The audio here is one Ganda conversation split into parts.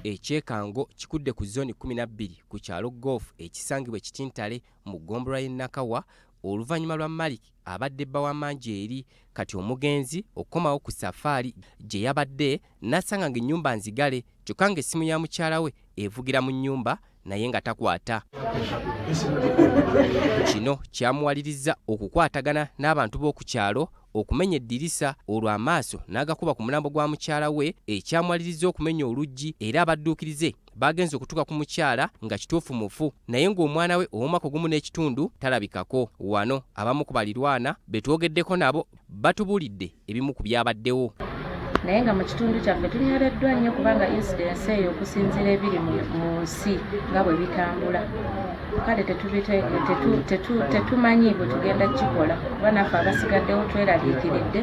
Ekyekango kikudde ku zooni 12 ku kyalo Golf ekisangibwa e Kitintale mu ggombolola y'e Nakawa oluvannyuma lwa Malik abadde bba wa Manjeeri kati omugenzi okukomawo ku safaali gye yabadde n'asanga ng'ennyumba nzigale kyokka ng'essimu ya mukyala we evugira mu nnyumba naye nga takwata. Kino kyamuwalirizza okukwatagana n'abantu b'oku kyalo okumenya eddirisa olwo amaaso n'agakuba ku mulambo gwa mukyala we ekyamuwalirizza okumenya oluggi era abadduukirize baagenze okutuuka ku mukyala nga kituufu mufu naye ng'omwana we ow'omwaka ogumu n'ekitundu talabikako. Wano abamu ku balirwana be twogeddeko nabo batubuulidde ebimu ku byabaddewo. Naye nga mu kitundu kyaffe tunyoleddwa nnyo kubanga incidence eyo okusinziira ebiri mu nsi nga bwe bitambula kale tetumanyi bwe tugenda kukikola kuba naffe abasigaddewo tweraliikiridde.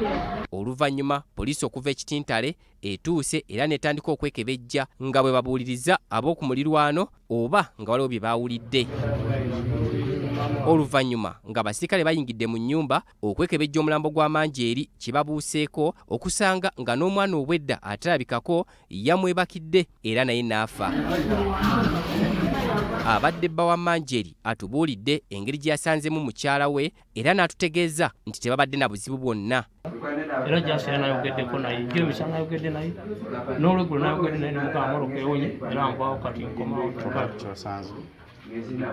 Oluvannyuma poliisi okuva e Kitintale etuuse era n'etandika okwekebejja nga bwe babuuliriza ab'oku mulirwano oba nga waliwo bye baawulidde. Oluvannyuma ng'abasirikale bayingidde mu nnyumba okwekebejja omulambo gwa Manjeeri kye babuuseeko okusanga nga n'omwana obwedda atalabikako yamwebakidde era naye n'afa. Abadde bba wa Manjeeri atubuulidde engeri gye yasanzeemu mukyala we era n'atutegeeza nti tebabadde na buzibu bwonna. Era jasi era nayogeddeko naye jjo emisana nayogedde naye n'olweggulo nayogedde naye ne mugamba mmotoka ewonye era nvaawo kati nkomawo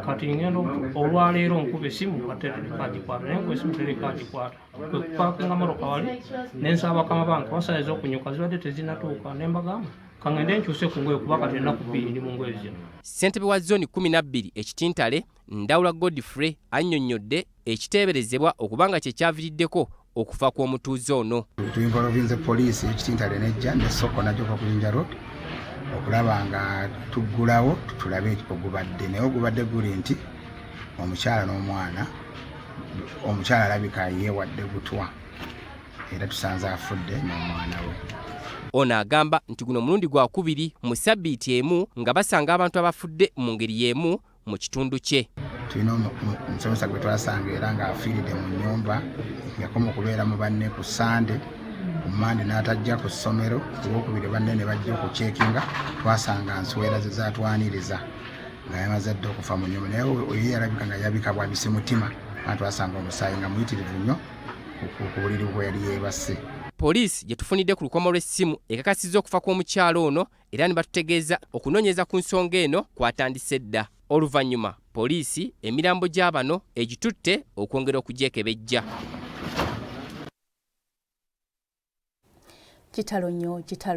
kati ngenda olwaleero nkuba essimu kati tereka agikwata naye nkuba essimu tereka agikwata kwe kupakinga mmotoka wali ne nsaba bakama bange kuba ssaawa ez'okunyuka zibadde tezinnatuuka ne mbagamba kangende nkyuse ku ngoye kuba kati ennaku bbiri ndi mu ngoye zino. Ssentebe wa zooni 12 e Kitintale, Ndawula Godfrey annyonnyodde ekiteeberezebwa okuba nga kye kyaviriddeko okufa kw'omutuuze ono. Tuinvolvinze poliisi y'e Kitintale n'ejja ne Soko n'ajja okuva ku Jinja Road okulaba nga tuggulawo tulabe ogubadde naye ogubadde guli nti omukyala n'omwana omukyala alabika yeewadde butwa era tusanze afudde n'omwana we. Ono agamba nti guno mulundi gwakubiri mu ssabbiiti emu nga basanga abantu abafudde mu ngeri y'emu mu kitundu kye. Tulina omusomesa gwe twasanga era ng'afiiridde mu nnyumba, yakoma okubeera mu banne ku Ssande, ku Mmande n'atajja ku ssomero, ku Lwokubiri banne ne bajja okuceekinga, twasanga nswera ze zaatwaniriza nga yamaze dda okufa mu nnyumba, naye oyo yalabika nga yabika bwabise mutima, kubanga twasanga omusaayi nga muyitirivu nnyo ku buliri bwe yali yeebase. Poliisi gye tufunidde ku lukomo lw'essimu ekakasizza okufa kw'omukyala ono era ne batutegeeza okunoonyereza ku nsonga eno kwatandise dda. Oluvannyuma poliisi emirambo gya bano egitutte okwongera okugyekebejja. Kitalo nnyo kitalo.